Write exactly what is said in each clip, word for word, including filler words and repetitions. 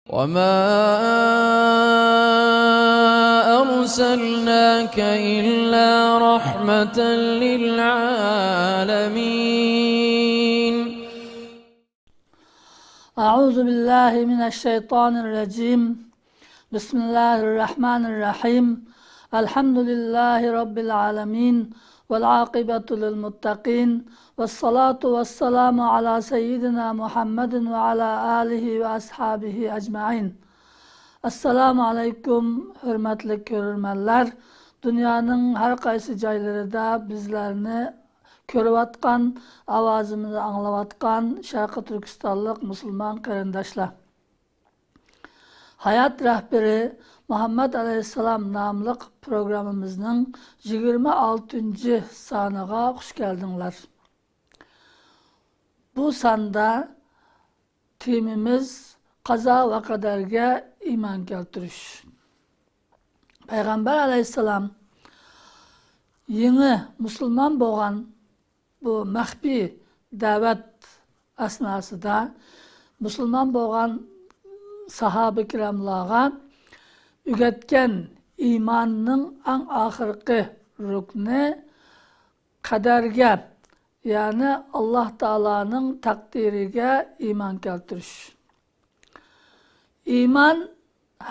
وما أرسلناك إلا رحمة للعالمين. أعوذ بالله من الشيطان الرجيم. بسم الله الرحمن الرحيم. الحمد لله رب العالمين. والعاقبة للمتقين. والصلاة والسلام على سيدنا محمد وعلى آله وأصحابه أجمعين. ئەسسالامۇ ئەلەيكۇم، ھۆرمەتلىك كۆرۈرمەنلەر! دۇنيانىڭ ھەر قايسى جايلىرىدا بىزلەرنى كۆرۈۋاتقان، ئاۋازىمىزنى ئاڭلاۋاتقان شەرقىي تۈركىستانلىق مۇسۇلمان قېرىنداشلار! ھايات رەھبىرى مۇھەممەد ئەلەيھىسسالام ناملىق پروگراممىمىزنىڭ يىگىرمە ئالتىنچى سانىغا خۇش كەلدىڭلار. بۇ ساندا تېمىمىز قازا ۋە قەدەرگە ئىمان كەلتۈرۈش. پەيغەمبەر ئەلەيھىسسالام يېڭى مۇسۇلمان بولغان بۇ مەخپىي دەۋەت ئەسناسىدا مۇسۇلمان بولغان ساھابە كىراملارغا ئۆگەتكەن ئىماننىڭ ئەڭ ئاخىرقى رۇكنى قەدەرگە، يەنى ئاللاھ تائالانىڭ تەقدىرىگە ئىمان كەلتۈرۈش. ئىمان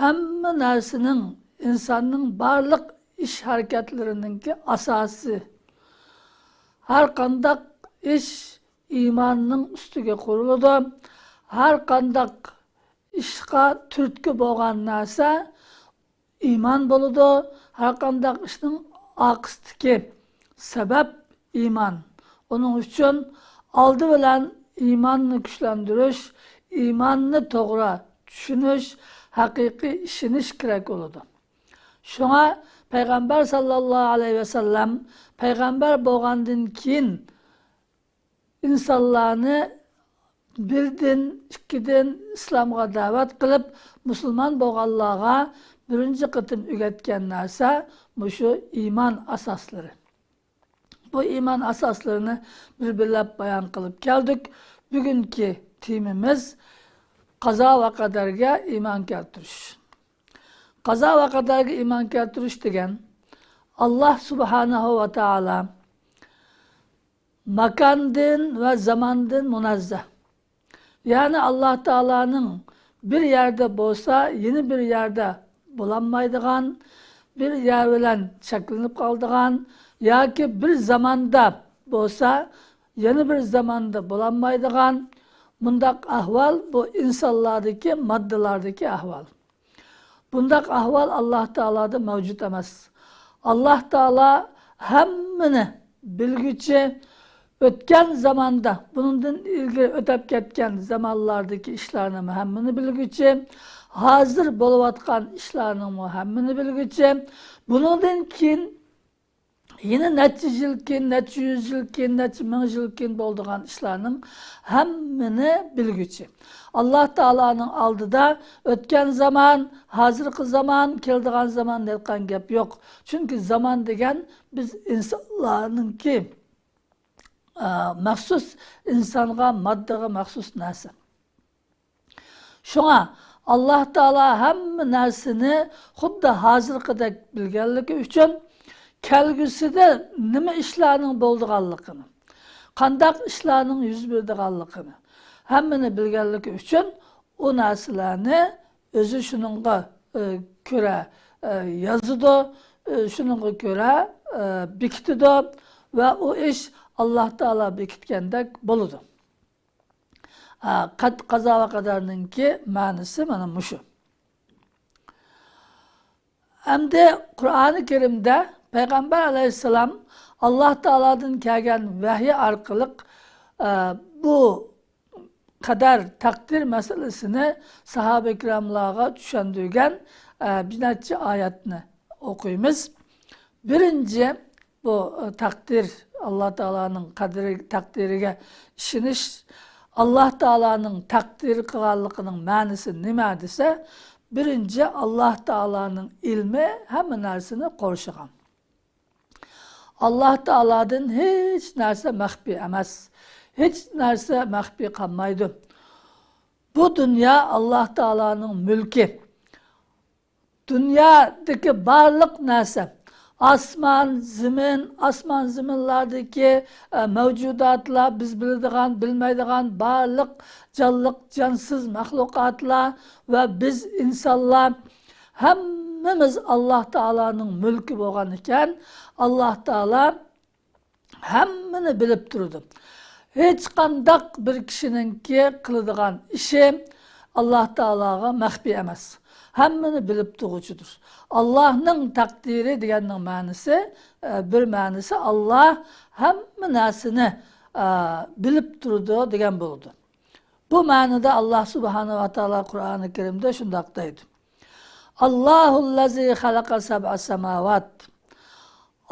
ھەممە نەرسىنىڭ، ئىنساننىڭ بارلىق ئىش ھەرىكەتلىرىنىڭكى ئاساسى. ھەر قانداق ئىش ئىماننىڭ ئۈستىگە قۇرۇلىدۇ. ھەر قانداق ئىشقا تۈرتكە بولغان نەرسە ئىمان بولىدۇ. ھەر قانداق ئىشنىڭ ئارقىسىدىكى سەۋەب ئىمان. ئۇنىڭ ئۈچۈن ئالدى بىلەن ئىماننى كۈچلەندۈرۈش، ئىماننى توغرا چۈشىنىش، ھەقىقىي ئىشىنىش كېرەك بولىدۇ. شۇڭا پەيغەمبەر ساللاللاھۇ ئەلەيھى ۋەسەللەم پەيغەمبەر بولغاندىن كېيىن ئىنسانلارنى بىردىن، ئىككىدىن ئىسلامغا دەۋەت قىلىپ، مۇسۇلمان بولغانلارغا بىرىنچى قېتىم ئۆگەتكەن نەرسە مۇشۇ ئىمان ئاساسلىرى. بۇ ئىمان ئاساسلىرىنى بىر-بىرلەپ بايان قىلىپ كەلدۇق. بۈگۈنكى تېمىمىز قازا ۋە قەدەرگە ئىمان كەلتۈرۈش. قازا ۋە قەدەرگە ئىمان كەلتۈرۈش دېگەن، ئاللاھ سۇبھانەھۇ ۋە تائالا ماكاندىن ۋە زاماندىن مۇنەززەھ. يەنى ئاللاھ تائالانىڭ بىر يەردە بولسا، يەنە بىر يەردە بولالمايدىغان، بىر يەر بىلەن چەكلىنىپ قالىدىغان ياكى بىر زاماندا بولسا، يەنە بىر زاماندا بولالمايدىغان مۇنداق ئەھۋال، بۇ ئىنسانلاردىكى، ماددىلاردىكى ئەھۋال. بۇنداق ئەھۋال ئاللاھ تائالادا مەۋجۇت ئەمەس. ئاللاھ تائالا ھەممىنى بىلگۈچى، ئۆتكەن زاماندا، بۇنىڭدىن ئىلگىرى ئۆتەپ كەتكەن زامانلاردىكى ئىشلارنىمۇ ھەممىنى بىلگۈچى، ھازىر بولۇۋاتقان ئىشلارنىڭمۇ ھەممىنى بىلگۈچى، بۇنىڭدىن كېيىن يەنە نەچچە يىل كېيىن، نەچچە يۈز يىل كېيىن، نەچچە مىڭ يىل كېيىن بولىدىغان ئىشلارنىڭ ھەممىنى بىلگۈچى. ئاللاھ تائالانىڭ ئالدىدا ئۆتكەن زامان، ھازىرقى زامان، كېلىدىغان زامان دەيدىغان گەپ يوق. چۈنكى زامان دېگەن بىز ئىنسانلارنىڭكى، ئە، مەخسۇس، ئىنسانغا، ماددىغا مەخسۇس نەرسە. شۇڭا ئاللاھ تائالا ھەممە نەرسىنى خۇددى ھازىرقىدەك بىلگەنلىكى ئۈچۈن، كەلگۈسىدە نېمە ئىشلارنىڭ بولىدىغانلىقىنى، قانداق ئىشلارنىڭ يۈز بېرىدىغانلىقىنى ھەممىنى بىلگەنلىكى ئۈچۈن، ئۇ نەرسىلەرنى ئۆزى شۇنىڭغا، ئە، كۆرە، ئە، يازىدۇ، ئە، شۇنىڭغا كۆرە، ئە، بېكىتىدۇ ۋە ئۇ ئىش ئاللاھ تائالا بېكىتكەندەك بولىدۇ. ئا، قەد-، قازا ۋە قەدەرنىڭكى مەنىسى مانا مۇشۇ. ئەمدى قۇرئانى كەرىمدە پەيغەمبەر ئەلەيھىسسالام ئاللاھ تائالادىن كەلگەن ۋەھىي ئارقىلىق، ئا، بۇ قەدەر، تەقدىر مەسىلىسىنى ساھابە كىراملارغا چۈشەندۈرگەن، ئە، بىر نەچچە ئايەتنى ئوقۇيمىز. بىرىنچى، بۇ، ئە، تەقدىر، ئاللاھ تائالانىڭ قەدرى، تەقدىرىگە ئىشىنىش، ئاللاھ تائالانىڭ تەقدىر قىلغانلىقىنىڭ مەنىسى نېمە دېسە، بىرىنچى، ئاللاھ تائالانىڭ ئىلمى ھەممە نەرسىنى قورشىغان. ئاللاھ تائالادىن ھېچ نەرسە مەخپىي ئەمەس. ھېچ نەرسە مەخپىي قالمايدۇ. بۇ دۇنيا ئاللاھ تائالانىڭ مۈلكى. دۇنيادىكى بارلىق نەرسە، ئاسمان، زېمىن، ئاسمان زېمىنلاردىكى، ئە، مەۋجۇداتلار، بىز بىلىدىغان، بىلمەيدىغان بارلىق جانلىق، جانسىز مەخلۇقاتلار ۋە بىز ئىنسانلار ھەممىمىز ئاللاھ تائالانىڭ مۈلكى بولغان ئىكەن، ئاللاھ تائالا ھەممىنى بىلىپ تۇرىدۇ. ھېچقانداق بىر كىشىنىڭكى قىلىدىغان ئىشى ئاللاھ تائالاغا مەخپىي ئەمەس. ھەممىنى بىلىپ تۇرغۇچىدۇر. ئاللاھنىڭ تەقدىرى دېگەننىڭ مەنىسى، ئە، بىر مەنىسى ئاللاھ ھەممە نەرسىنى، ئە، بىلىپ تۇرىدۇ دېگەن بولىدۇ. بۇ مەنىدە ئاللاھ سۇبھانەھۇ ۋە تائالا قۇرئانى كەرىمدە شۇنداق دەيدۇ. اللهُ الذي خلق سبع سماوات.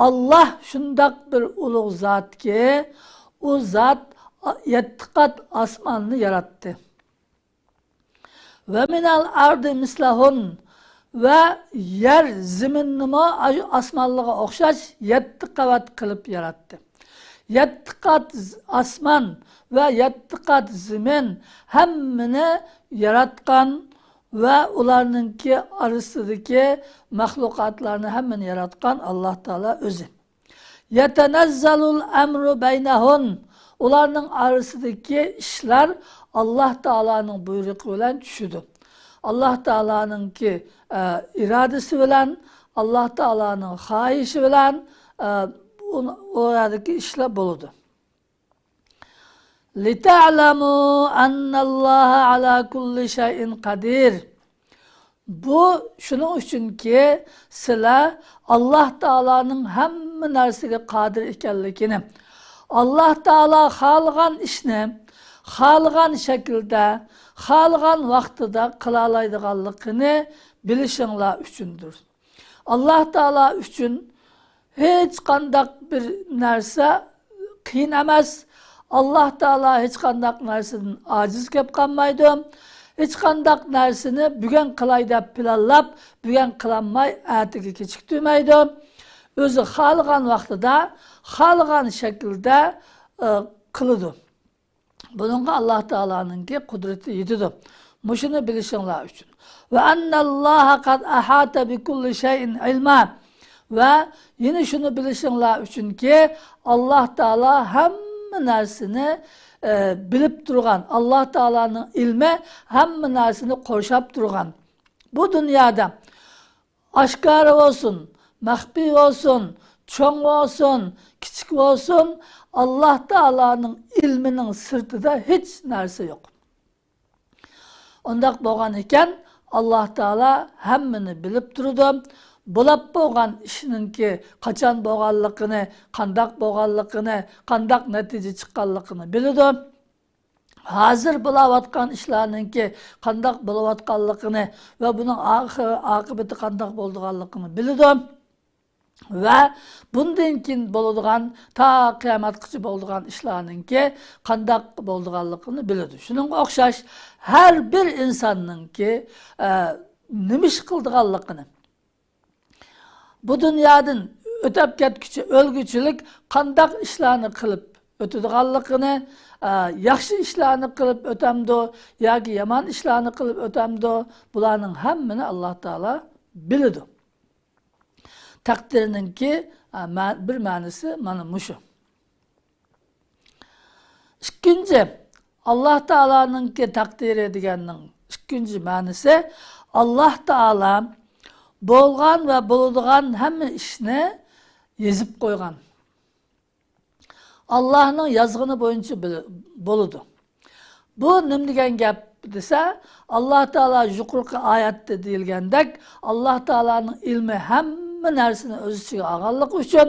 ئاللاھ شۇنداق بىر ئۇلۇغ زاتكى، ئۇ زات يەتتە قات ئاسماننى ياراتتى. ومن الأرض مثلهن، ۋە يەر زېمىننىمۇ ئاشۇ ئاسمانلىرىغا ئوخشاش يەتتە قەۋەت قىلىپ ياراتتى. يەتتە قات ز-، ئاسمان ۋە يەتتە قات زېمىن ھەممىنى ياراتقان ۋە ئۇلارنىڭكى ئارىسىدىكى مەخلۇقاتلارنى ھەممىنى ياراتقان ئاللاھ تائالا ئۆزى. يتنزل الأمر بينهن، ئۇلارنىڭ ئارىسىدىكى ئىشلار ئاللاھ تائالانىڭ بۇيرۇقى بىلەن چۈشىدۇ. ئاللاھ تائالانىڭكى، ئە، ئىرادىسى بىلەن، ئاللاھ تائالانىڭ خاھىشى بىلەن، ئە، ئۇ، ئۇ يەردىكى ئىشلار بولىدۇ. لتعلموا أن الله على كل شيء قدير. بۇ شۇنىڭ ئۈچۈنكى، سىلەر ئاللاھ تائالانىڭ ھەممە نەرسىگە قادىر ئىكەنلىكىنى، ئاللاھ تائالا خالىغان ئىشنى خالىغان شەكىلدە، خالىغان ۋاقتىدا قىلالايدىغانلىقىنى بىلىشىڭلار ئۈچۈندۇر. ئاللاھ تائالا ئۈچۈن ھېچقانداق بىر نەرسە قىيىن ئەمەس. ئاللاھ تائالا ھېچقانداق نەرسىدىن ئاجىز كەپ قالمايدۇ. ھېچقانداق نەرسىنى بۈگۈن قىلاي دەپ پىلانلاپ، بۈگۈن قىلالماي، ئەتىگە كېچىكتۈرمەيدۇ. ئۆزى خالىغان ۋاقتىدا، خالىغان شەكىلدە، ئى، قىلىدۇ. بۇنىڭغا ئاللاھ تائالانىڭكى قۇدرىتى يېتىدۇ. مۇشۇنى بىلىشىڭلار ئۈچۈن. وأن الله قد أحاط بكل شيء علما. ۋە يەنە شۇنى بىلىشىڭلار ئۈچۈنكى، ئاللاھ تائالا ھەممە نەرسىنى، ئە، بىلىپ تۇرغان، ئاللاھ تائالانىڭ ئىلمى ھەممە نەرسىنى قورشاپ تۇرغان. بۇ دۇنيادا ئاشكارا بولسۇن، مەخپىي بولسۇن، چوڭ بولسۇن، كىچىك بولسۇن، ئاللاھ تائالانىڭ ئىلمىنىڭ سىرتىدا ھېچ نەرسە يوق. ئۇنداق بولغان ئىكەن، ئاللاھ تائالا ھەممىنى بىلىپ تۇرىدۇ. بولاپ بولغان ئىشنىڭكى قاچان بولغانلىقىنى، قانداق بولغانلىقىنى، قانداق نەتىجە چىققانلىقىنى بىلىدۇ. ھازىر بولاۋاتقان ئىشلارنىڭكى قانداق بولۇۋاتقانلىقىنى ۋە بۇنىڭ ئاخىرى، ئاقىۋىتى قانداق بولىدىغانلىقىنى بىلىدۇ. ۋە بۇندىن كېيىن بولىدىغان، تا قىيامەتقىچە بولىدىغان ئىشلارنىڭكى قانداق بولىدىغانلىقىنى بىلىدۇ. شۇنىڭغا ئوخشاش ھەر بىر ئىنساننىڭكى، ئە، نېمە ئىش قىلىدىغانلىقىنى، بۇ دۇنيادىن ئۆتەپ كەتكۈچە، ئۆلگۈچىلىك قانداق ئىشلارنى قىلىپ ئۆتىدىغانلىقىنى، ئە، ياخشى ئىشلارنى قىلىپ ئۆتەمدۇ ياكى يامان ئىشلارنى قىلىپ ئۆتەمدۇ، بۇلارنىڭ ھەممىنى ئاللاھ تائالا بىلىدۇ. تەقدىرنىڭكى، ئە، مە-، بىر مەنىسى مانا مۇشۇ. ئىككىنچى، ئاللاھ تائالانىڭكى تەقدىرى دېگەننىڭ ئىككىنچى مەنىسى، ئاللاھ تائالا بولغان ۋە بولىدىغان ھەممە ئىشنى يېزىپ قويغان. ئاللاھنىڭ يازغىنى بويىچە بىل-، بولىدۇ. بۇ نېمە دېگەن گەپ دېسە، ئاللاھ تائالا يۇقىرىقى ئايەتتە دېيىلگەندەك، ئاللاھ تائالانىڭ ئىلمى ھەممە نەرسىنى ئۆز ئىچىگە ئالغانلىقى ئۈچۈن،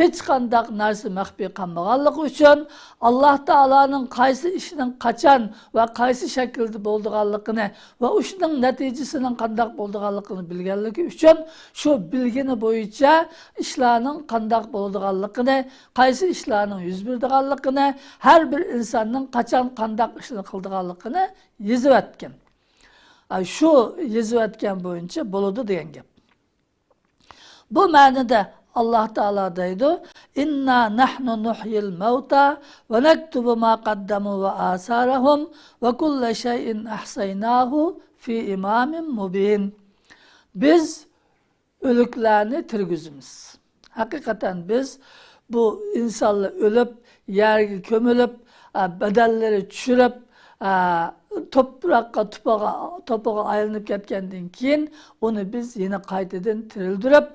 ھېچقانداق نەرسە مەخپىي قالمىغانلىقى ئۈچۈن، ئاللاھ تائالانىڭ قايسى ئىشنىڭ قاچان ۋە قايسى شەكىلدە بولىدىغانلىقىنى ۋە ئۇ ئىشنىڭ نەتىجىسىنىڭ قانداق بولىدىغانلىقىنى بىلگەنلىكى ئۈچۈن، شۇ بىلگىنى بويىچە ئىشلارنىڭ قانداق بولىدىغانلىقىنى، قايسى ئىشلارنىڭ يۈز بېرىدىغانلىقىنى، ھەر بىر ئىنساننىڭ قاچان قانداق ئىشنى قىلىدىغانلىقىنى يېزىۋەتكەن. ئا، شۇ يېزىۋەتكەن بويىچە بولىدۇ دېگەن گەپ. بۇ مەنىدە ئاللاھ تائالا دەيدۇ، إنا نحن نحيي الموتى ونكتب ما قدموا وآثارهم وكل شيء أحصيناه في إمام مبين. بىز ئۆلۈكلەرنى تىرگۈزىمىز. ھەقىقەتەن بىز بۇ ئىنسانلار ئۆلۈپ، يەرگە كۆمۈلۈپ، ئە، بەدەنلىرى چۈشۈرۈپ، ئە، توپراققا، توپىغا، توپىغا ئايلىنىپ كەتكەندىن كېيىن، ئۇنى بىز يەنە قايتىدىن تىرىلدۈرۈپ،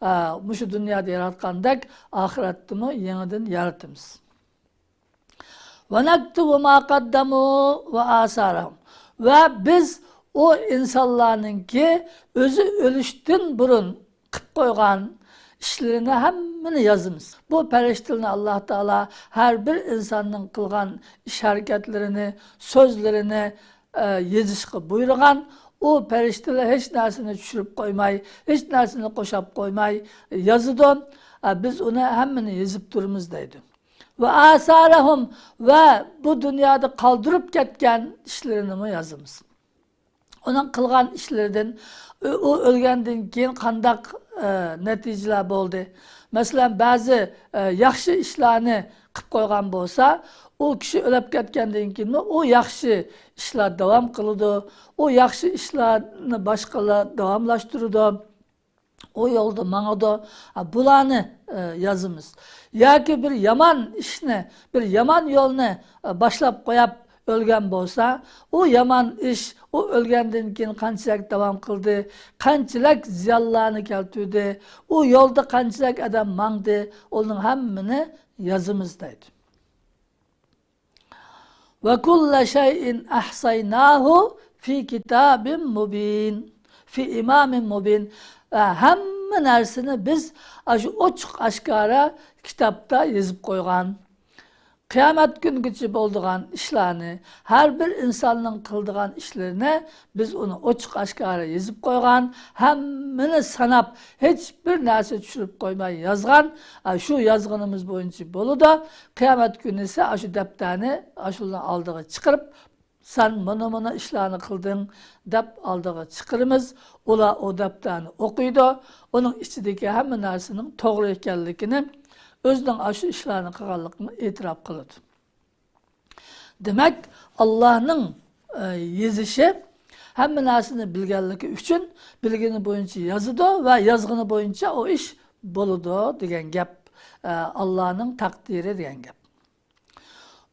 ئە، مۇشۇ دۇنيادا ياراتقاندەك، ئاخىرەتتىمۇ يېڭىدىن يارىتىمىز. ونكتب ما قدموا وآثارهم. ۋە بىز ئۇ ئىنسانلارنىڭكى ئۆزى ئۆلۈشتىن بۇرۇن قىپ قويغان ئىشلىرىنى ھەممىنى يازىمىز. بۇ پەرىشتىلەرنى ئاللا تائالا ھەر بىر ئىنساننىڭ قىلغان ئىش ھەرىكەتلىرىنى، سۆزلىرىنى، ئە، يېزىشقا بۇيرۇغان. ئۇ پەرىشتىلەر ھېچ نەرسىنى چۈشۈرۈپ قويماي، ھېچ نەرسىنى قوشاپ قويماي يازىدۇ. ئە، بىز ئۇنى ھەممىنى يېزىپ تۇرىمىز دەيدۇ. ۋە ئاسارەھۇم، ۋە بۇ دۇنيادا قالدۇرۇپ كەتكەن ئىشلىرىنىمۇ يازىمىز. ئۇنىڭ قىلغان ئىشلىرىدىن ئۇ، ئۇ ئۆلگەندىن كېيىن قانداق، ئە، نەتىجىلەر بولدى؟ مەسىلەن، بەزى، ئە، ياخشى ئىشلارنى قىپ قويغان بولسا، ئۇ كىشى ئۆلۈپ كەتكەندىن كېيىنمۇ ئۇ ياخشى ئىشلار داۋام قىلىدۇ. ئۇ ياخشى ئىشلارنى باشقىلار داۋاملاشتۇرىدۇ. ئۇ يولدا ماڭىدۇ. ھە، بۇلارنى، ئە، يازىمىز. ياكى بىر يامان ئىشنى، بىر يامان يولنى، ئە، باشلاپ قويۇپ ئۆلگەن بولسا، ئۇ يامان ئىش، ئۇ ئۆلگەندىن كېيىن قانچىلىك داۋام قىلدى، قانچىلىك زىيانلارنى كەلتۈردى، ئۇ يولدا قانچىلىك ئادەم ماڭدى، ئۇنىڭ ھەممىنى يازىمىز دەيدۇ. وكل شيء أحصيناه في كتاب مبين، في إمام مبين. ھەممە نەرسىنى بىز ئاشۇ ئوچۇق ئاشكارا كىتابتا يېزىپ قويغان. قىيامەت كۈنگىچە بولىدىغان ئىشلارنى، ھەر بىر ئىنساننىڭ قىلىدىغان ئىشلىرىنى بىز ئۇنى ئوچۇق ئاشكارا يېزىپ قويغان، ھەممىنى ساناپ، ھېچ بىر نەرسە چۈشۈرۈپ قويماي يازغان. ئا، شۇ يازغىنىمىز بويىچە بولىدۇ. قىيامەت كۈنى ئىسە ئاشۇ دەپتەرنى ئاشۇلارنىڭ ئالدىغا چىقىرىپ، سەن مانا مانا ئىشلارنى قىلدىڭ دەپ ئالدىغا چىقىرىمىز. ئۇلار ئۇ دەپتەرنى ئوقۇيدۇ. ئۇنىڭ ئىچىدىكى ھەممە نەرسىنىڭ توغرا ئىكەنلىكىنى، ئۆزىنىڭ ئاشۇ ئىشلارنى قىلغانلىقىنى ئېتىراپ قىلىدۇ. دېمەك، ئاللانىڭ، ئە، يېزىشى ھەممە نەرسىنى بىلگەنلىكى ئۈچۈن، بىلگىنى بويىچە يازىدۇ ۋە يازغىنى بويىچە ئۇ ئىش بولىدۇ دېگەن گەپ. ئە، ئاللانىڭ تەقدىرى دېگەن گەپ.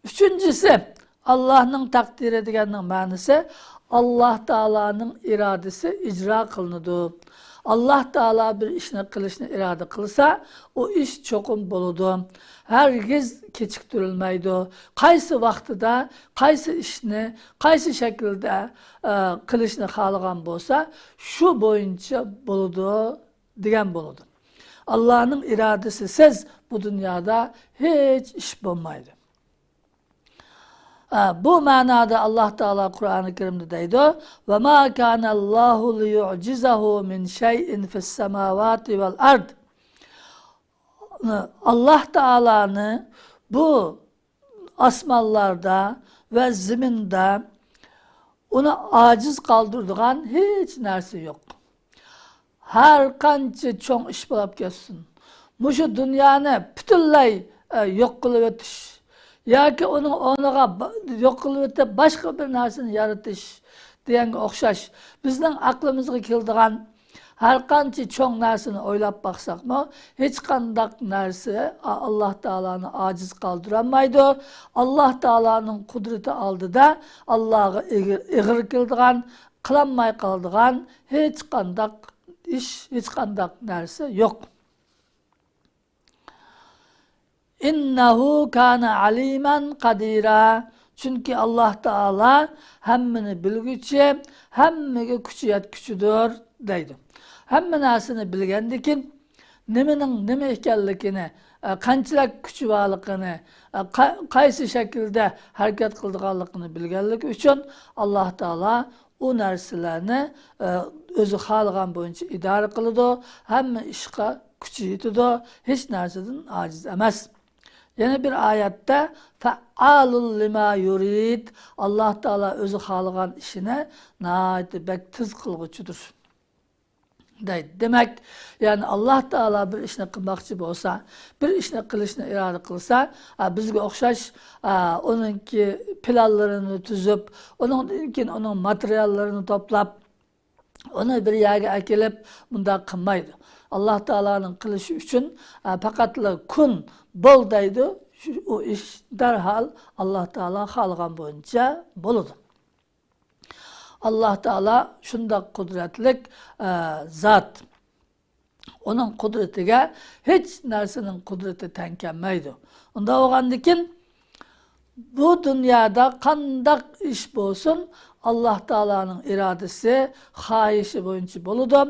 ئۈچىنچىسى، ئاللانىڭ تەقدىرى دېگەننىڭ مەنىسى، ئاللا تائالانىڭ ئىرادىسى ئىجرا قىلىنىدۇ. ئاللا تائالا بىر ئىشنى قىلىشنى ئىرادە قىلسا، ئۇ ئىش چوقۇم بولىدۇ. ھەرگىز كېچىكتۈرۈلمەيدۇ. قايسى ۋاقتىدا، قايسى ئىشنى، قايسى شەكىلدە، ئە، قىلىشنى خالىغان بولسا، شۇ بويىچە بولىدۇ دېگەن بولىدۇ. ئاللانىڭ ئىرادىسىسىز بۇ دۇنيادا ھېچ ئىش بولمايدۇ. ئە، بۇ مەنادا ئاللا تائالا قۇرئانى كەرىمدە دەيدۇ، وما كان الله ليعجزه من شيء في السماوات والأرض. ئاللا تائالانى بۇ ئاسمانلاردا ۋە زېمىندا ئۇنى ئاجىز قالدۇرىدىغان ھېچ نەرسە يوق. ھەر قانچە چوڭ ئىش بولۇپ كەتسۇن، مۇشۇ دۇنيانى پۈتۈنلەي، ئە، يوق قىلىۋېتىش ياكى ئۇنىڭ ئورنىغا با-، يوق قىلىۋېتىپ، باشقا بىر نەرسىنى يارىتىش دېگەنگە ئوخشاش، بىزنىڭ ئەقلىمىزگە كېلىدىغان ھەر قانچە چوڭ نەرسىنى ئويلاپ باقساقمۇ، ھېچقانداق نەرسە ئا-، ئاللا تائالانى ئاجىز قالدۇرالمايدۇ. ئاللا تائالانىڭ قۇدرىتى ئالدىدا ئاللاغا ئېغىر، ئېغىر كېلىدىغان، قىلالماي قالىدىغان ھېچقانداق ئىش، ھېچقانداق نەرسە يوق. إنه كان عليما قديرا. چۈنكى ئاللا تائالا ھەممىنى بىلگۈچى، ھەممىگە كۈچى يەتكۈچىدۇر دەيدۇ. ھەممە نەرسىنى بىلگەندىكىن، نېمىنىڭ نېمە ئىكەنلىكىنى، ئە، قانچىلىك كۈچى بارلىقىنى، ئە، قا-، قايسى شەكىلدە ھەرىكەت قىلىدىغانلىقىنى بىلگەنلىكى ئۈچۈن، ئاللا تائالا ئۇ نەرسىلەرنى، ئە، ئۆزى خالىغان بويىچە ئىدارە قىلىدۇ، ھەممە ئىشقا كۈچى يېتىدۇ، ھېچ نەرسىدىن ئاجىز ئەمەس. يەنە بىر ئايەتتە، فعال لما يريد، ئاللا تائالا ئۆزى خالىغان ئىشىنى ناھايىتى بەك تېز قىلغۇچىدۇر. دەيدۇ. دېمەك، يەنى ئاللاھ تائالا بىر ئىشنى قىلماقچى بولسا، بىر ئىشنى قىلىشنى ئىرادە قىلسا، ئا، بىزگە ئوخشاش، ئا، ئۇنىڭكى پىلانلىرىنى تۈزۈپ، ئۇنىڭدىن كېيىن ئۇنىڭ ماتېرىياللىرىنى توپلاپ، ئۇنى بىر يەرگە ئەكېلىپ، مۇنداق قىلمايدۇ. ئاللاھ تائالانىڭ قىلىشى ئۈچۈن، ئا، پەقەتلا كۇن، بول دەيدۇ. شۇ، ئۇ ئىش دەرھال ئاللاھ تائالا خالىغان بويىچە بولىدۇ. ئاللاھ تائالا شۇنداق قۇدرەتلىك، ئە، زات. ئۇنىڭ قۇدرىتىگە ھېچ نەرسىنىڭ قۇدرىتى تەڭ كەلمەيدۇ. ئۇنداق بولغاندىكىن، بۇ دۇنيادا قانداق ئىش بولسۇن، ئاللاھ تائالانىڭ ئىرادىسى، خاھىشى بويىچە بولىدۇ.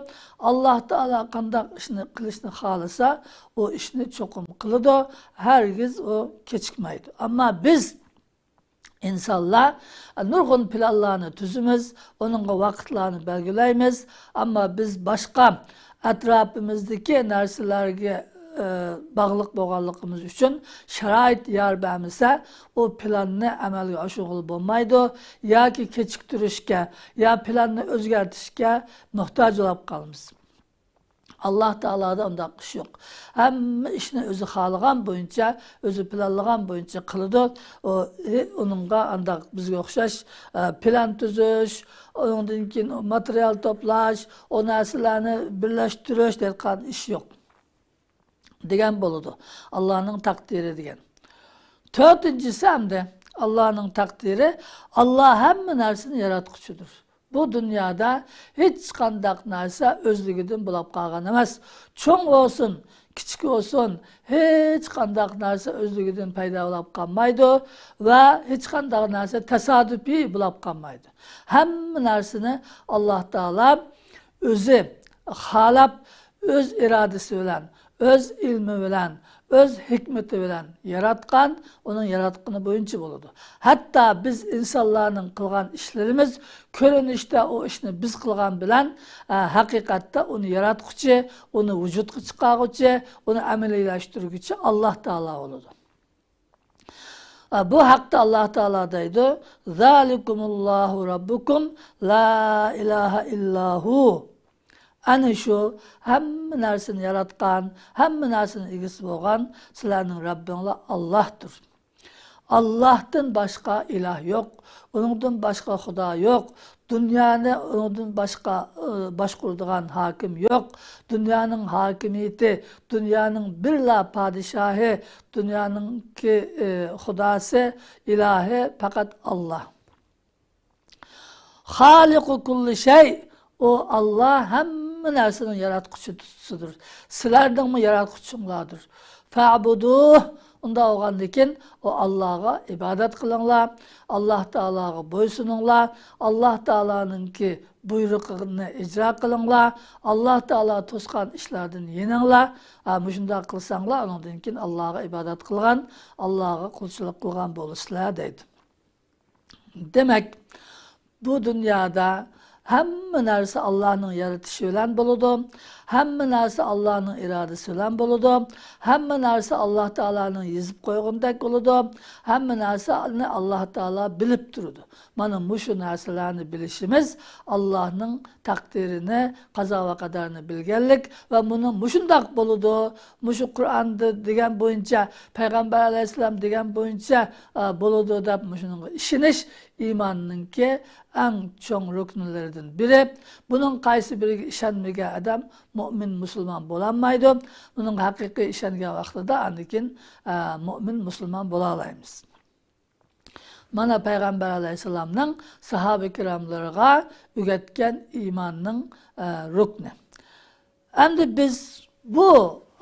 ئاللاھ تائالا قانداق ئىشنى قىلىشنى خالىسا، ئۇ ئىشنى چوقۇم قىلىدۇ. ھەرگىز ئۇ كېچىكمەيدۇ. ئەمما بىز ئىنسانلار نۇرغۇن پىلانلارنى تۈزىمىز، ئۇنىڭغا ۋاقىتلارنى بەلگىلەيمىز. ئەمما بىز باشقا ئەتراپىمىزدىكى نەرسىلەرگە، ئە، باغلىق بولغانلىقىمىز ئۈچۈن شارائىت يار بەرمىسە، ئۇ پىلاننى ئەمەلگە ئاشۇرغىلى بولمايدۇ. ياكى كېچىكتۈرۈشكە، يا پىلاننى ئۆزگەرتىشكە موھتاج بولۇپ قالىمىز. ئاللاھ تائالادا ئۇنداق ئىش يوق. ھەممە ئىشنى ئۆزى خالىغان بويىچە، ئۆزى پىلانلىغان بويىچە قىلىدۇ. ئۇ، ئۇنىڭغا ئانداق بىزگە ئوخشاش، ئە، پىلان تۈزۈش، ئۇنىڭدىن كېيىن ماتېرىيال توپلاش، ئۇ نەرسىلەرنى بىرلەشتۈرۈش دەيدىغان ئىش يوق. دېگەن بولىدۇ. ئاللاھنىڭ تەقدىرى دېگەن. تۆتىنچىسى ئەمدى ئاللاھنىڭ تەقدىرى. ئاللاھ ھەممە نەرسىنى ياراتقۇچىدۇر. بۇ دۇنيادا ھېچقانداق نەرسە ئۆزلۈكىدىن بولاپ قالغان ئەمەس. چوڭ بولسۇن، كىچىك بولسۇن، ھېچقانداق نەرسە ئۆزلۈكىدىن پەيدا بولاپ قالمايدۇ ۋە ھېچقانداق نەرسە تاسادۇپىي بولاپ قالمايدۇ. ھەممە نەرسىنى ئاللاھ تائالا ئۆزى خالاپ، ئۆز ئىرادىسى بىلەن، ئۆز ئىلمى بىلەن، ئۆز ھېكمىتى بىلەن ياراتقان، ئۇنىڭ ياراتقىنى بويىچە بولىدۇ. ھەتتا بىز ئىنسانلارنىڭ قىلغان ئىشلىرىمىز كۆرۈنۈشتە ئۇ ئىشنى بىز قىلغان بىلەن، ئە، ھەقىقەتتە ئۇنى ياراتقۇچى، ئۇنى ۋۇجۇدقا چىقارغۇچى، ئۇنى ئەمەلىيلەشتۈرگۈچى ئاللاھ تائالا بولىدۇ. ئە، بۇ ھەقتە ئاللاھ تائالا دەيدۇ: «ذلكم الله ربكم لا إله إلا هو». ئەنە شۇ ھەممە نەرسىنى ياراتقان، ھەممە نەرسىنىڭ ئىگىسى بولغان سىلەرنىڭ رەببىڭلار ئاللاھتۇر. ئاللاھتىن باشقا ئىلاھ يوق. ئۇنىڭدىن باشقا خۇدا يوق. دۇنيانى ئۇنىڭدىن باشقا، ئى، باشقۇرىدىغان ھاكىم يوق. دۇنيانىڭ ھاكىمىيىتى، دۇنيانىڭ بىرلا پادىشاھى، دۇنيانىڭكى، ئى، خۇداسى، ئىلاھى پەقەت ئاللاھ. خالىقۇ كۇللى شەي، ئۇ ئاللاھ ھەممە نەرسىنىڭ ياراتقۇچىسىدۇر. سىلەرنىڭمۇ ياراتقۇچىڭلاردۇر. فەئبۇدۇھ، ئۇنداق بولغاندىكىن ئۇ ئاللاھقا ئىبادەت قىلىڭلار، ئاللاھ تائالاغا بويسۇنۇڭلار، ئاللاھ تائالانىڭكى بۇيرۇقىنى ئىجرا قىلىڭلار، ئاللاھ تائالا توسقان ئىشلاردىن يېنىڭلار. ھە، مۇشۇنداق قىلساڭلار، ئۇنىڭدىن كېيىن ئاللاھقا ئىبادەت قىلغان، ئاللاھقا قۇلچىلىق قىلغان بولىسىلەر، دەيدۇ. دېمەك، بۇ دۇنيادا ھەممە نەرسە ئاللاھنىڭ يارىتىشى بىلەن بولىدۇ، ھەممە نەرسە ئاللاھنىڭ ئىرادىسى بىلەن بولىدۇ، ھەممە نەرسە ئاللاھ تائالانىڭ يېزىپ قويغىنىدەك بولىدۇ، ھەممە نەرسىنى ئاللاھ تائالا بىلىپ تۇرىدۇ. مانا مۇشۇ نەرسىلەرنى بىلىشىمىز ئاللاھنىڭ تەقدىرىنى، قازا ۋە قەدەرنى بىلگەنلىك ۋە بۇنىڭ مۇشۇنداق بولىدۇ، مۇشۇ قۇرئاندا دېگەن بويىچە، پەيغەمبەر ئەلەيھىسسالام دېگەن بويىچە، ئە، بولىدۇ دەپ مۇشۇنىڭغا ئىشىنىش ئىماننىڭكى ئەڭ چوڭ رۇكنلىرىدىن بىرى. بۇنىڭ قايسى بىرىگە ئىشەنمىگەن ئادەم مۇئمىن مۇسۇلمان بولالمايدۇ. بۇنىڭغا ھەقىقىي ئىشەنگەن ۋاقتىدا ئاندىن كېيىن، ئە، مۇئمىن مۇسۇلمان بولالايمىز. مانا پەيغەمبەر ئەلەيھىسسالامنىڭ ساھابە كىراملىرىغا ئۆگەتكەن ئىماننىڭ، ئە، رۇكنى. ئەمدى بىز بۇ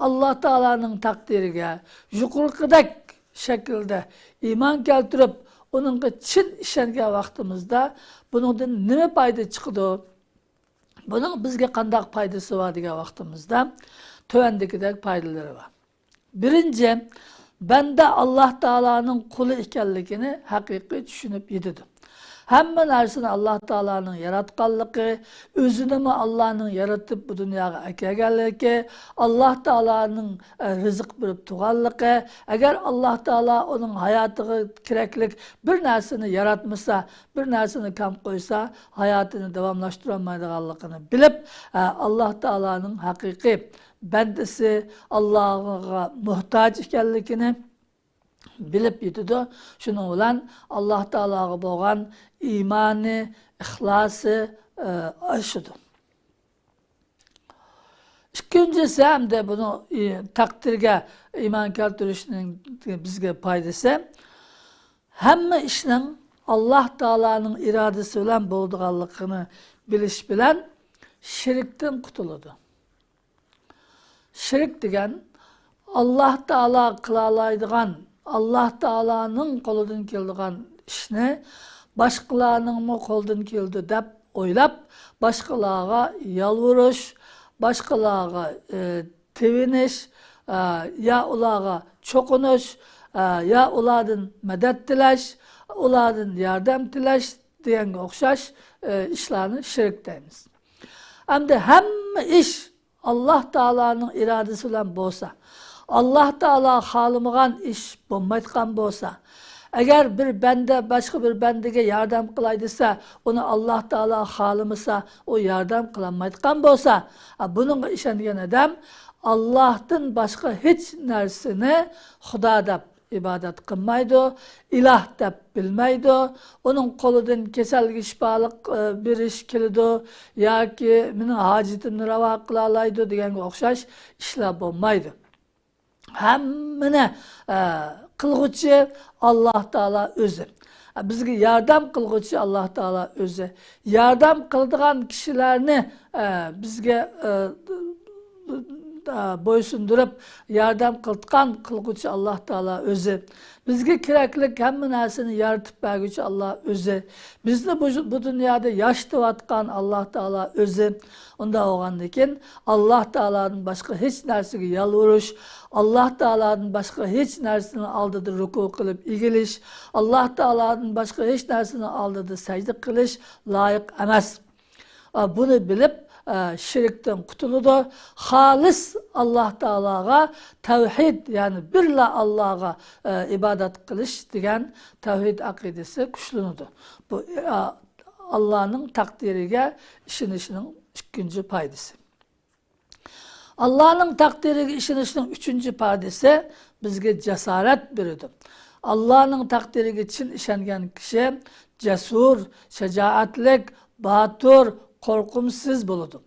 ئاللاھ تائالانىڭ تەقدىرىگە يۇقىرىقىدەك شەكىلدە ئىمان كەلتۈرۈپ، ئۇنىڭغا چىن ئىشەنگەن ۋاقتىمىزدا بۇنىڭدىن نېمە پايدا چىقىدۇ؟ بۇنىڭ بىزگە قانداق پايدىسى بار دېگەن ۋاقتىمىزدا، تۆۋەندىكىدەك پايدىلىرى بار. بىرىنچى، بەندە ئاللاھ تائالانىڭ قۇلى ئىكەنلىكىنى ھەقىقىي چۈشىنىپ يېتىدۇ. ھەممە نەرسىنى ئاللاھ تائالانىڭ ياراتقانلىقى، ئۆزىنىمۇ ئاللاھنىڭ يارىتىپ بۇ دۇنياغا ئەكەلگەنلىكى، ئاللاھ تائالانىڭ، ئە، رىزىق بېرىپ تۇرغانلىقى، ئەگەر ئاللاھ تائالا ئۇنىڭ ھاياتىغا كېرەكلىك بىر نەرسىنى ياراتمىسا، بىر نەرسىنى كەم قويسا، ھاياتىنى داۋاملاشتۇرالمايدىغانلىقىنى بىلىپ، ئە، ئاللاھ تائالانىڭ ھەقىقىي بەندىسى، ئاللاھقا موھتاج ئىكەنلىكىنى بىلىپ يېتىدۇ. شۇنىڭ بىلەن ئاللاھ تائالاغا بولغان ئىمانى، ئىخلاسى، ئە، ئاشىدۇ. ئىككىنچىسى ھەمدە بۇنىڭ، ئى، تەقدىرگە ئىمان كەلتۈرۈشنىڭ بىزگە پايدىسى، ھەممە ئىشنىڭ ئاللاھ تائالانىڭ ئىرادىسى بىلەن بولىدىغانلىقىنى بىلىش بىلەن شىركتىن قۇتۇلىدۇ. شىرك دېگەن ئاللاھ تائالا قىلالايدىغان، ئاللاھ تائالانىڭ قولىدىن كېلىدىغان ئىشنى باشقىلارنىڭمۇ قولىدىن كېلىدۇ دەپ ئويلاپ، باشقىلارغا يالۋۇرۇش، باشقىلارغا، ئى، تېۋىنىش، ئە، يا ئۇلارغا چوقۇنۇش، ئە، يا ئۇلاردىن مەدەت تىلەش، ئۇلاردىن ياردەم تىلەش دېگەنگە ئوخشاش، ئە، ئىشلارنى شىرك دەيمىز. ئەمدى ھەممە ئىش ئاللاھ تائالانىڭ ئىرادىسى بىلەن بولسا، ئاللاھ تائالا خالىمىغان ئىش بولمايدىغان بولسا، ئەگەر بىر بەندە باشقا بىر بەندىگە ياردەم قىلاي دېسە، ئۇنى ئاللاھ تائالا خالىمىسا، ئۇ ياردەم قىلالمايدىغان بولسا، ئا، بۇنىڭغا ئىشەنگەن ئادەم ئاللاھتىن باشقا ھېچ نەرسىنى خۇدا دەپ ئىبادەت قىلمايدۇ، ئىلاھ دەپ بىلمەيدۇ. ئۇنىڭ قولىدىن كېسەلگە شىپالىق، ئە، بېرىش كېلىدۇ ياكى مېنىڭ ھاجىتىمنى راۋا قىلالايدۇ دېگەنگە ئوخشاش ئىشلار بولمايدۇ. ھەممىنى، ئە، قىلغۇچى ئاللاھ تائالا ئۆزى. بىزگە ياردەم قىلغۇچى ئاللاھ تائالا ئۆزى. ياردەم قىلىدىغان كىشىلەرنى، ئە، بىزگە، ئە، ئە، بويسۇندۇرۇپ ياردەم قىلىدىغان قىلغۇچى ئاللاھ تائالا ئۆزى. بىزگە كېرەكلىك ھەممە نەرسىنى يارىتىپ بەرگۈچى ئاللاھ ئۆزى. بىزنى بۇ، بۇ دۇنيادا ياشىتىۋاتقان ئاللاھ تائالا ئۆزى. ئۇنداق بولغاندىكىن، ئاللاھ تائالادىن باشقا ھېچ نەرسىگە يالۋۇرۇش، ئاللاھ تائالادىن باشقا ھېچ نەرسىنىڭ ئالدىدا رۇكۇ قىلىپ ئېگىلىش، ئاللاھ تائالادىن باشقا ھېچ نەرسىنىڭ ئالدىدا سەجدە قىلىش لايىق ئەمەس. ئا، بۇنى بىلىپ، ئا، شىركتىن قۇتۇلىدۇ. خالىس ئاللاھ تائالاغا تەۋھىد، يەنى بىرلا ئاللاھقا، ئا، ئىبادەت قىلىش دېگەن تەۋھىد ئەقىدىسى كۈچلىنىدۇ. بۇ، ئا، ئاللاھنىڭ تەقدىرىگە ئىشىنىشنىڭ ئىككىنچى پايدىسى. ئاللاھنىڭ تەقدىرىگە ئىشىنىشنىڭ ئۈچىنچى پايدىسى بىزگە جاسارەت بېرىدۇ. ئاللاھنىڭ تەقدىرىگە چىن ئىشەنگەن كىشى جەسۇر، شاجائەتلىك، باتۇر، قورقۇمسىز بولىدۇ.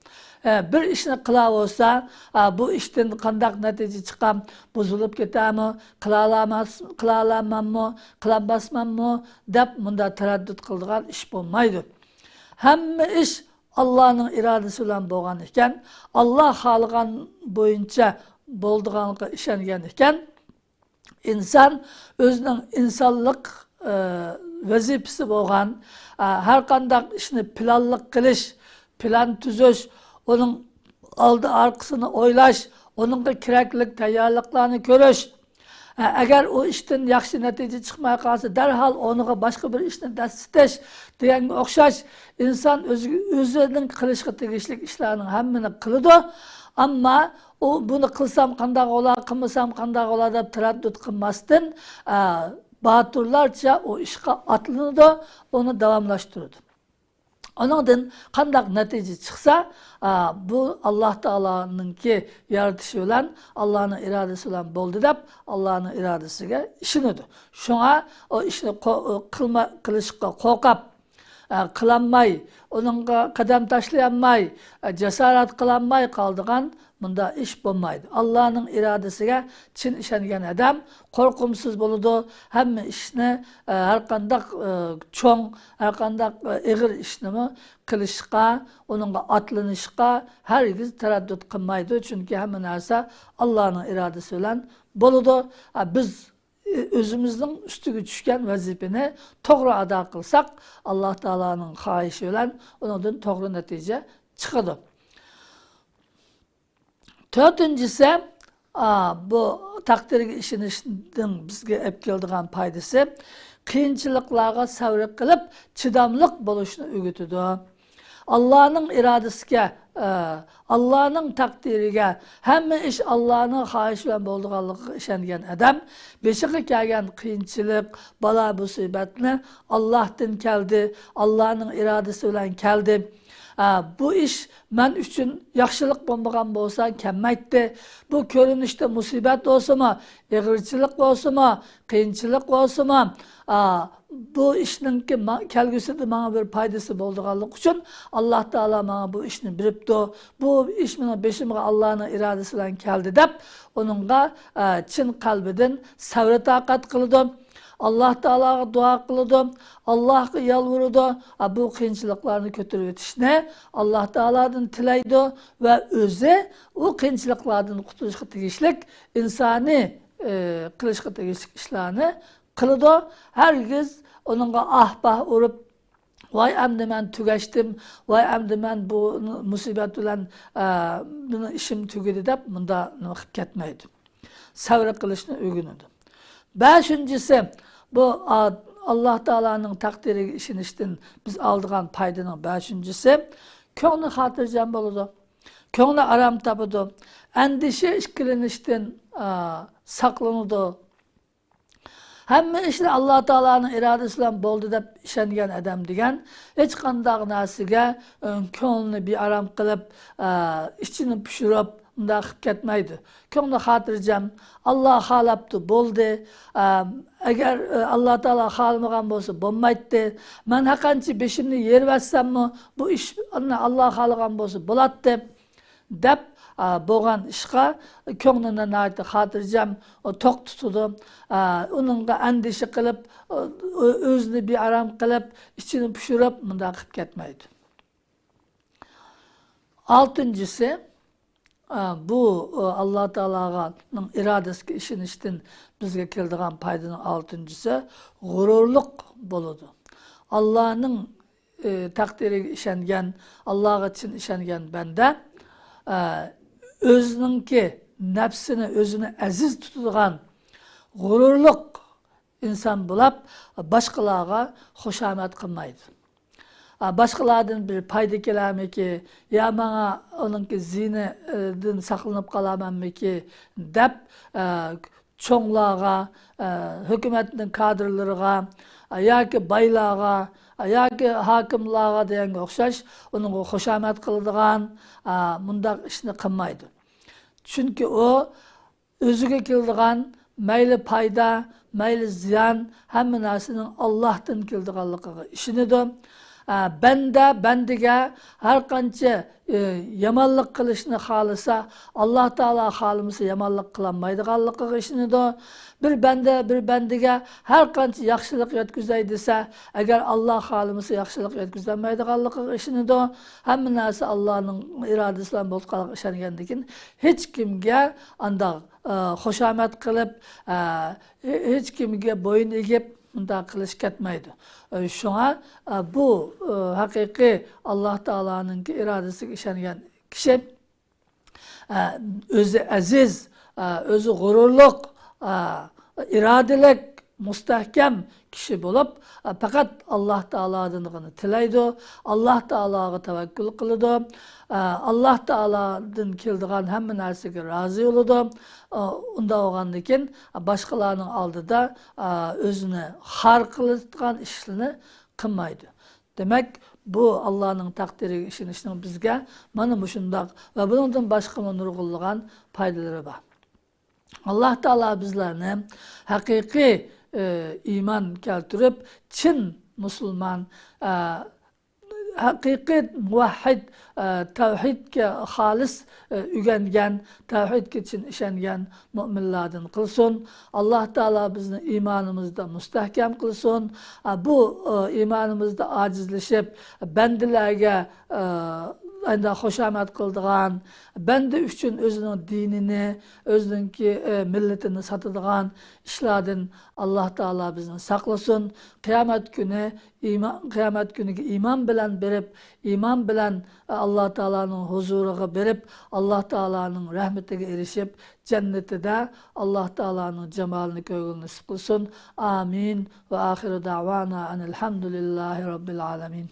ئە، بىر ئىشنى قىلاۋالسا، ئا، بۇ ئىشتىن قانداق نەتىجە چىقام، بۇزۇلۇپ كېتەمۇ، قىلالاماس-، قىلالاماممۇ، قىلالماسمەنمۇ دەپ مۇنداق تەرەددۇت قىلىدىغان ئىش بولمايدۇ. ھەممە ئىش ئاللاھنىڭ ئىرادىسى بىلەن بولغان ئىكەن، ئاللاھ خالىغان بويىچە بولىدىغانلىقىغا ئىشەنگەن ئىكەن، ئىنسان ئۆزىنىڭ ئىنسانلىق، ئى، ۋەزىپىسى بولغان، ئە، ھەر قانداق ئىشنى پىلانلىق قىلىش، پىلان تۈزۈش، ئۇنىڭ ئالدى ئارقىسىنى ئويلاش، ئۇنىڭغا كېرەكلىك تەييارلىقلارنى كۆرۈش، ئە، ئەگەر ئۇ ئىشتىن ياخشى نەتىجە چىقماي قالسا، دەرھال ئورنىغا باشقا بىر ئىشنى دەسسىتىش دېگەنگە ئوخشاش، ئىنسان ئۆزى، ئۆزىنىڭ قىلىشقا تېگىشلىك ئىشلارنىڭ ھەممىنى قىلىدۇ. ئەمما ئۇ بۇنى قىلسام قانداق بولا، قىلمىسام قانداق بولا دەپ تەرەددۇت قىلماستىن، ئە، باتۇرلارچە ئۇ ئىشقا ئاتلىنىدۇ، ئۇنى داۋاملاشتۇرىدۇ. ئۇنىڭدىن قانداق نەتىجە چىقسا، ئا، بۇ ئاللاھ تائالانىڭكى يارىتىشى بىلەن، ئاللاھنىڭ ئىرادىسى بىلەن بولدى دەپ، ئاللاھنىڭ ئىرادىسىگە ئىشىنىدۇ. شۇڭا ئۇ ئىشنى قو-، قىلما-، قىلىشقا قورقۇپ، ئا، قىلالماي، ئۇنىڭغا قەدەم تاشلىيالماي، ئا، جاسارەت قىلالماي قالىدىغان مۇنداق ئىش بولمايدۇ. ئاللاھنىڭ ئىرادىسىگە چىن ئىشەنگەن ئادەم قورقۇمسىز بولىدۇ. ھەممە ئىشنى، ئە، ھەرقانداق، ئە، چوڭ، ھەرقانداق، ئە، ئېغىر ئىشنىمۇ قىلىشقا، ئۇنىڭغا ئاتلىنىشقا ھەرگىز تەرەددۇت قىلمايدۇ. چۈنكى ھەممە نەرسە ئاللاھنىڭ ئىرادىسى بىلەن بولىدۇ. ئە، بىز، ئە، ئۆزىمىزنىڭ ئۈستىگە چۈشكەن ۋەزىپىنى توغرا ئادا قىلساق، ئاللاھ تائالانىڭ خاھىشى بىلەن ئۇنىڭدىن توغرا نەتىجە چىقىدۇ. تۆتىنچىسى، ئا، بۇ تەقدىرگە ئىشىنىشنىڭ بىزگە ئېلىپ كېلىدىغان پايدىسى، قىيىنچىلىقلارغا سەۋر قىلىپ، چىداملىق بولۇشنى ئۆگىتىدۇ. ئاللانىڭ ئىرادىسىگە، ئە، ئاللانىڭ تەقدىرىگە، ھەممە ئىش ئاللانىڭ خاھىشى بىلەن بولىدىغانلىقىغا ئىشەنگەن ئادەم بېشىغا كەلگەن قىيىنچىلىق، بالا-مۇسىبەتنى ئاللاھتىن كەلدى، ئاللانىڭ ئىرادىسى بىلەن كەلدى. ئە، بۇ ئىش مەن ئۈچۈن ياخشىلىق بولمىغان بولسا كەلمەيتتى. بۇ كۆرۈنۈشتە مۇسىبەت بولسىمۇ، ئېغىرچىلىق بولسىمۇ، قىيىنچىلىق بولسىمۇ، ئا، بۇ ئىشنىڭكى ما-، كەلگۈسىدە ماڭا بىر پايدىسى بولىدىغانلىقى ئۈچۈن ئاللا تائالا ماڭا بۇ ئىشنى بېرىپتۇ. بۇ ئىش مېنىڭ بېشىمغا ئاللانىڭ ئىرادىسى بىلەن كەلدى دەپ، ئۇنىڭغا، ئا، چىن قەلبىدىن سەۋر تاقەت قىلىدۇ. ئاللا تائالاغا دۇئا قىلىدۇ. ئاللاغا يالۋۇرىدۇ. ئا، بۇ قىيىنچىلىقلارنى كۆتۈرۈۋېتىشنى ئاللا تائالادىن تىلەيدۇ ۋە ئۆزى ئۇ قىيىنچىلىقلاردىن قۇتۇلۇشقا تېگىشلىك ئىنسانىي، ئى، قىلىشقا تېگىشلىك ئىشلارنى قىلىدۇ. ھەرگىز ئۇنىڭغا ئاھ-پاھ ئۇرۇپ، ۋاي ئەمدى مەن تۈگەشتىم، ۋاي ئەمدى مەن بۇ مۇسىبەت بىلەن، ئە، مېنىڭ ئىشىم تۈگىدى دەپ مۇنداق نېمە قىلىپ كەتمەيدۇ. سەۋر قىلىشنى ئۆگىنىدۇ. بەشىنچىسى، بۇ، ئا، ئاللا تائالانىڭ تەقدىرىگە ئىشىنىشتىن بىز ئالىدىغان پايدىنىڭ بەشىنچىسى، كۆڭلى خاتىرجەم بولىدۇ. كۆڭلى ئارام تاپىدۇ. ئەندىشە، ئىككىلىنىشتىن، ئا، ساقلىنىدۇ. ھەممە ئىشنى ئاللا تائالانىڭ ئىرادىسى بىلەن بولدى دەپ ئىشەنگەن ئادەم دېگەن ھېچقانداق نەرسىگە، ئۆ، كۆڭلىنى بىئارام قىلىپ، ئە، ئىچىنى پۇشۇرۇپ، ئۇنداق قىلىپ كەتمەيدۇ. كۆڭلى خاتىرجەم، ئاللا خالاپتۇ، بولدى. ئە، ئەگەر، ئە، ئاللا تائالا خالىمىغان بولسا بولمايتتى. مەن ھەرقانچە بېشىمنى يېرىۋەتسەممۇ، بۇ ئىش ئاللا خالىغان بولسا بولاتتى. دەپ، ئا، بولغان ئىشقا كۆڭلىنى ناھايىتى خاتىرجەم، ئۇ، توق تۇتىدۇ. ئا، ئۇنىڭغا ئەندىشە قىلىپ، ئۇ، ئۆ-، ئۆزىنى بىئارام قىلىپ، ئىچىنى پۇشۇرۇپ، مۇنداق قىلىپ كەتمەيدۇ. ئالتىنچىسى، ئا، بۇ، ئۇ، ئاللا تائالانىڭ ئىرادىسىگە ئىشىنىشتىن بىزگە كېلىدىغان پايدىنىڭ ئالتىنچىسى غۇرۇرلۇق بولىدۇ. ئاللانىڭ ئى، تەقدىرىگە ئىشەنگەن، ئاللاغا چىن ئىشەنگەن بەندە، ئە، ئۆزىنىڭكى نەپسىنى، ئۆزىنى ئەزىز تۇتىدىغان غۇرۇرلۇق ئىنسان بولاپ، باشقىلارغا خۇشامەت قىلمايدۇ. ئە، باشقىلاردىن بىر پايدا كېلەرمىكى، يا ماڭا ئۇنىڭكى زىيىنىدىن ساقلىنىپ قالارمەنمىكى دەپ، ئە، چوڭلارغا، ئە، ھۆكۈمەتنىڭ كادىرلىرىغا، ئە، ياكى بايلارغا، ئە، ياكى ھاكىملارغا دېگەنگە ئوخشاش ئۇنىڭغا خۇشامەت قىلىدىغان، ئە، مۇنداق ئىشنى قىلمايدۇ. چۈنكى ئۇ ئۆزىگە كېلىدىغان مەيلى پايدا، مەيلى زىيان، ھەممە نەرسىنىڭ ئاللاھتىن كېلىدىغانلىقىغا ئىشىنىدۇ. ئە، بەندە بەندىگە ھەر قانچە، ئە، يامانلىق قىلىشنى خالىسا، ئاللا تائالا خالىمىسا يامانلىق قىلالمايدىغانلىقىغا ئىشىنىدۇ. بىر بەندە بىر بەندىگە ھەر قانچە ياخشىلىق يەتكۈزەي دېسە، ئەگەر ئاللا خالىمىسا ياخشىلىق يەتكۈزەلمەيدىغانلىقىغا ئىشىنىدۇ. ھەممە نەرسە ئاللانىڭ ئىرادىسى بىلەن بولىدىغانلىقىغا ئىشەنگەندىن كېيىن ھېچكىمگە ئانداق، ئە، خۇشامەت قىلىپ، ئە، ھېچكىمگە بويۇن ئېگىپ، مۇنداق قىلىش كەتمەيدۇ. ئە، شۇڭا، ئە، بۇ، ئە، ھەقىقىي ئاللا تائالانىڭكى ئىرادىسىگە ئىشەنگەن كىشى، ئە، ئۆزى ئەزىز، ئە، ئۆزى غۇرۇرلۇق، ئە، ئىرادىلىك، مۇستەھكەم كىشى بولۇپ، ئە، پەقەت ئاللا تائالادىنغىنە تىلەيدۇ، ئاللا تائالاغا تەۋەككۈل قىلىدۇ. ئە، ئاللا تائالادىن كېلىدىغان ھەممە نەرسىگە رازى بولىدۇ. ئە، ئۇنداق بولغاندىن كېيىن باشقىلارنىڭ ئالدىدا، ئە، ئۆزىنى خار قىلىدىغان ئىشلارنى قىلمايدۇ. دېمەك، بۇ ئاللانىڭ تەقدىرىگە ئىشىنىشنىڭ بىزگە مانا مۇشۇنداق ۋە بۇنىڭدىن باشقىمۇ نۇرغۇنلىغان پايدىلىرى بار. ئاللا تائالا بىزلەرنى ھەقىقىي، ئە، ئىمان كەلتۈرۈپ، چىن مۇسۇلمان، ئە، ھەقىقىي مۇۋەھھىد، ئە، تەۋھىدكە خالىس، ئە، ئۆگەنگەن، تەۋھىدكە چىن ئىشەنگەن مۇئمىنلاردىن قىلسۇن. ئاللا تائالا بىزنى ئىمانىمىزدا مۇستەھكەم قىلسۇن. ئە، بۇ، ئە، ئىمانىمىزدا ئاجىزلىشىپ، بەندىلەرگە، ئە، ئەندى خۇشامەت قىلىدىغان، بەندە ئۈچۈن ئۆزىنىڭ دىنىنى، ئۆزىنىڭكى، ئە، مىللىتىنى ساتىدىغان ئىشلاردىن ئاللاھ تائالا بىزنى ساقلىسۇن. قىيامەت كۈنى ئىمان، قىيامەت كۈنىگە ئىمان بىلەن بېرىپ، ئىمان بىلەن، ئە، ئاللاھ تائالانىڭ ھۇزۇرىغا بېرىپ، ئاللاھ تائالانىڭ رەھمىتىگە ئېرىشىپ، جەننىتىدە ئاللاھ تائالانىڭ جامالىنى كۆرگىلى نېسىپ قىلسۇن. ئامىن. ۋە ئاخىرۇ دەۋانا ئەنىل ھەمدۇلىللاھى رەببىل ئالەمىن.